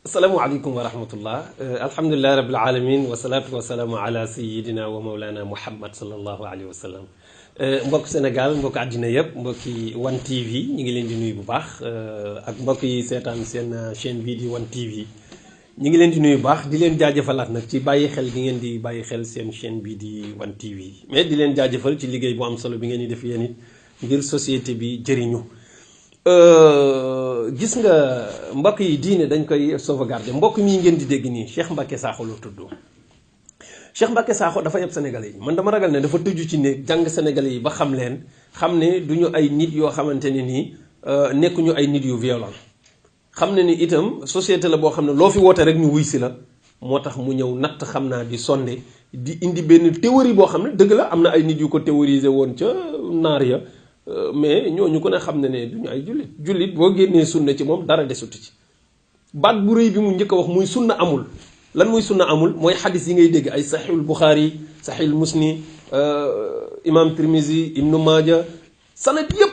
asalaamaaleykum wa rahmatullah alhamdulilahi rabil alamin wasalaatu wasalaamu ala sayidina wa maulana muhammad salallahu alayhi wa sallam mbokk Sénégal mbokk àddina yëpp mbokki One TV ñu ngi leen di nuyu bu baax ak mbokk yi seetaan seen chaîne bii di One TV ñu ngi leen di nuyu bu baax di leen jaajëfalaat nag ci bàyyi xel gi ngeen di bàyyi xel seen chaîne bii di One TV mais di leen jaajëfal ci liggéey bu am solo bi ngeen di def yéen it ngir société bi jëriñu gis nga mbokk yi diine dañ koy sauvegarder mbokk mii ngeen di dégg nii Cheikh Mbacké Sakho la tudd Cheikh Mbacké Sakho dafa yeb sénégalais yi man dama ragal ne dafa tëju ci ne jàng sénégalais yi ba xam leen xam ne du ñu ay nit yoo xamante ne nii nekkuñu ay nit yu violent xam ne ni itam société la boo xam ne loo fi woote rek ñu wuy si la moo tax mu ñëw natt xam naa di sonde di indi benn théorie boo xam ne dëgg la am na ay nit yu ko théoriser woon ca naar ya mais ñooñu ko ne xam ne duñu ay jullit boo génnee sunna ci moom dara desutu ci baat bu rëy bi mu njëkk a wax muy sunna amul lan muy sunna amul mooy xadis yi ngay dégg ay saxiihul Buxaari saxiihul Muslim imam Tirmizi ibnu Maaja sanad yépp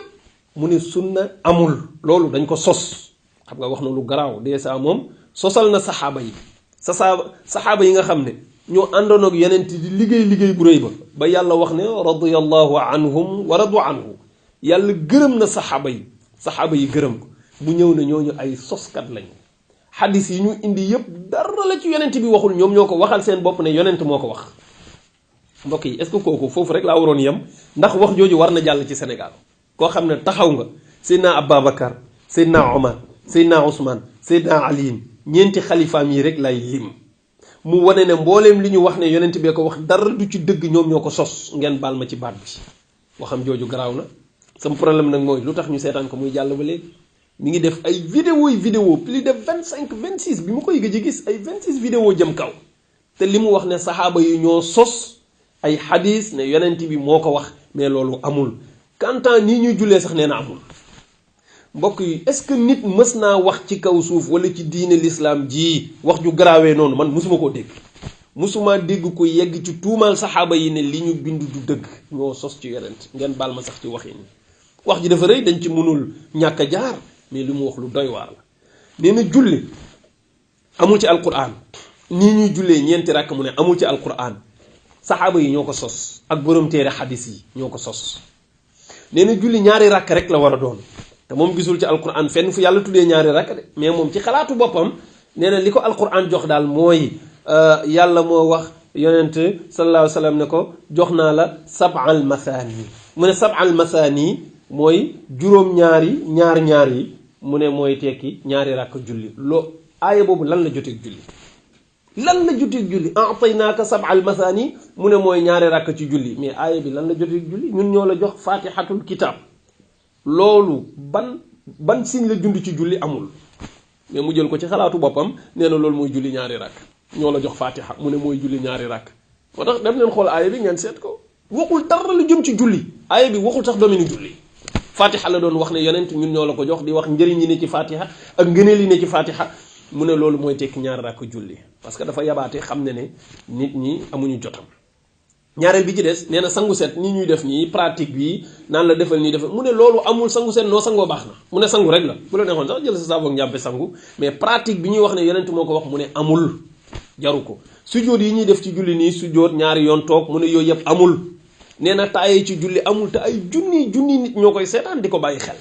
mu ne sunna amul loolu dañ ko sos xam nga wax na lu garaaw dee saa moom sosal na saxaaba yi saxaaba yi nga xam ne ñoo àndoon ak yeneen di liggéey bu rëy ba yàlla wax ne radiyallahu anhum wa radu anhu yàlla gërëm na saxaaba yi gërëm ko mu ñëw ne ñooñu ay soskat lañu xadis yi ñu indi yëpp dara la ci yonent bi waxul ñoom ñoo ko waxal seen bopp ne yonent moo ko wax mbokk yi est-ce que kooku foofu rek laa waroon yem ndax wax jooju war na jàll ci Sénégal koo xam ne taxaw nga Seydina Ababacar Seydina Omar Seydina Ousmane Seydina Ali ñeenti xalifaam yi rek lay lim mu wane ne mbooleem li ñu wax ne yonent bee ko wax dara du ci dëgg ñoom ñoo ko sos ngeen baal ma ci baat bi waxam jooju garaaw na sama problème nag mooy lu tax ñu seetaan ko muy jàll ba léegi mi ngi def ay vidéo plus de 26 bi mu koy gëj a gis ay 26 vidéo jëm kaw te li mu wax ne saxaaba yi ñoo sos ay xadis ne yonent bi moo ko wax mais loolu amul kantaan nii ñuy jullee sax nee na amul mbokk yi est-ce que nit mës naa wax ci kaw suuf wala ci diine l'islam ji wax ju garaawee noonu man musuma koo dégg musuma dégg ko yegg ci tuumaal saxaaba yi ne li ñu bind du dëgg ñoo sos ci yonent ngeen baal ma sax ci waxin wax ji dafa rëy dañ ci mënul ñàkk a jaar mais li mu wax lu doy waar la nee na julli amul ci alquran nii ñuy jullee ñeenti rakk mu ne amul ci alquran saxaaba yi ñoo ko sos ak borom téere xadis yi ñoo ko sos nee na julli ñaari rakk rek la war a doon te moom gisul ci alquran fenn fu yàlla tuddee ñaari rakk de mais moom ci xalaatu boppam nee na li ko alquran jox daal mooy yàlla moo wax yonent sallallahu alayhi wa sallam ne ko jox naa la sab'al mathani mu ne sab'al mathani mooy juróom-ñaari ñaar yi mu ne mooy tekki ñaari rakk julli loo aaya boobu lan la joteeg julli a'taynaaka sab'al mathani mu ne mooy ñaari rakk ci julli mais aaya bi lan la joteeg julli ñun ñoo la jox fatihatul kitab loolu ban signe la jund ci julli amul mais mu jël ko ci xalaatu boppam nee na loolu mooy julli ñaari rakk ñoo la jox fatiha mu ne mooy julli ñaari rakk moo tax dem leen xool aaya bi ngeen seet ko waxul dara lu jëm ci julli aaya bi waxul sax domaine julli fatiha la doon wax ne yonent ñun ñoo la ko jox di wax njëriñ yi ne ci fatiha ak ngëneel yi ne ci fatiha mu ne loolu mooy tekki ñaari rakk julli parce que dafa yabaate xam ne nit ñi amuñu jotam ñaareel bi ci des nee na sangu set nii ñuy def nii pratique bi naan la defal nii defal mu ne loolu amul sangu set noo sangoo baax na mu ne sangu rek la bu la neexoon sax jël sa saabu ak njàmpe sangu mais pratique bi ñuy wax ne yonent moo ko wax mu ne amul jaru ko sujjóot yi ñuy def ci julli nii sujjóot ñaari yoon toog mu ne yooyu yëpp amul nee na taayee ci julli amul te ay junni nit ñoo koy seetaan di ko bàyyi xel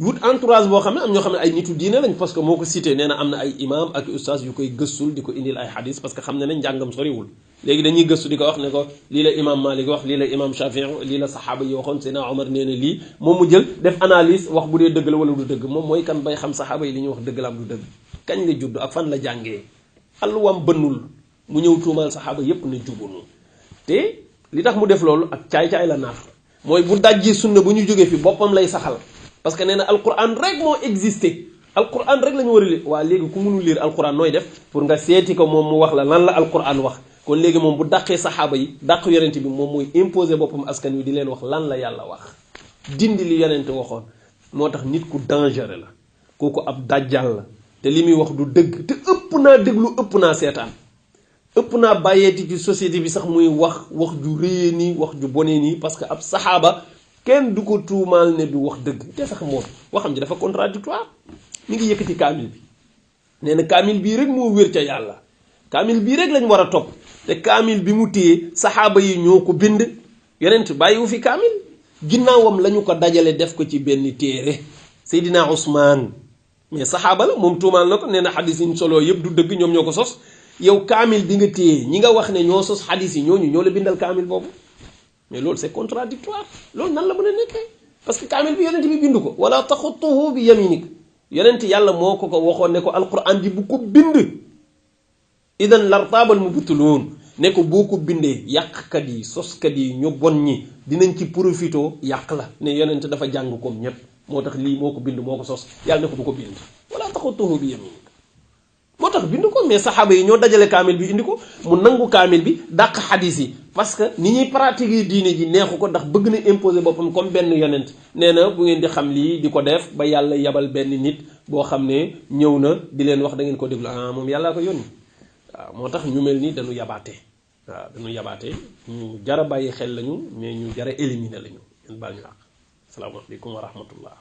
wut entourage boo xam ne am ñoo xam ne ay nitu diine lañ parce que moo ko cité nee na am na ay imam ak ustaas yu koy gëstul di ko indil ay xadis parce que xam ne ne njàngam soriwul léegi dañuy gëstu di ko wax ne ko lii la imam Malik wax lii la imam Shafii lii la saxaaba yi waxoon Seydina Omar nee na lii moom mu jël def analyse wax bu dee dëgg la wala du dëgg moom mooy kan bay xam saxaaba yi li ñuy wax dëgg la am du dëgg kañ la judd ak fan la jàngee alluwam bënnul mu ñëw tuumaal saxaaba yépp ne jubunu te li tax mu def loolu ak caay-caay la naaf mooy bu dajji sunna bu ñu jógee fi boppam lay saxal parce que nee na alquran rek moo existé alquran rek la ñu war a lire waa léegi ku mënul lire alquran nooy def pour nga seeti ko moom mu wax la lan la alquran wax kon léegi moom bu dàqee saxaaba yi dàq yonent bi moom mooy imposer boppam askan wi di leen wax lan la yàlla wax dindi li yonent waxoon moo tax nit ku dangereux la kooku ab dajjal la te li muy wax du dëgg te ëpp naa déglu ëpp naa seetaan ëpp naa bàyyeeti ci société bi sax muy wax ju réyee nii wax ju bonee nii parce que ab saxaaba kenn du ko tuumaal ne du wax dëgg te sax moom waxam ji dafa contradictoire mi ngi yëkkati kaamil bi nee na kaamil bii rek moo wér ca yàlla kaamil bii rek lañ war a topp te kaamil bi mu téye saxaaba yi ñoo ko bind yonent bàyyiwu fi kaamil ginnaawam lañu ko dajale def ko ci benn téere Seydina Ousmane mais saxaaba la moom tuumaal na ko nee na xadis yi ñu solo yëpp du dëgg ñoom ñoo ko sos yow kaamil bi nga téye ñi nga wax ne ñoo sos xadis yi ñooñu ñoo la bindal kaamil boobu mais loolu c'est contradictoire loolu nan la mën a nekkee parce que kaamil bi yonent bi bindu ko wala taxutuhu bi yaminik yonent yàlla moo ko waxoon ne ko alquran ji bu ko bind idan lartaabal mubtiluun ne ko boo ko bindee yàqkat yi soskat yi ñu bon ñi dinañ ci profito yàq la ne yonent dafa jàng comme ñépp moo tax lii moo ko bind moo ko sos yàlla ne ko bu ko bind wala taxutuhu bi yaminik moo tax bind ko mais saxaaba yi ñoo dajale kaamil bi indi ko mu nangu kaamil bi dàq xadis yi parce que ni ñuy pratiquer diine ji neexu ko ndax bëgg na imposer boppam comme benn yonent nee na bu ngeen di xam lii di ko def ba yàlla yabal benn nit boo xam ne ñëw na di leen wax da ngeen ko déglu moom yàllaa ko yónni waaw moo tax ñu mel ni dañu yabaate waaw dañu yabaate ñu jara bàyyi xel lañu mais ñu jara éliminer lañu ngeen baal ñu àq asalaamaaleykum wa rahmatullah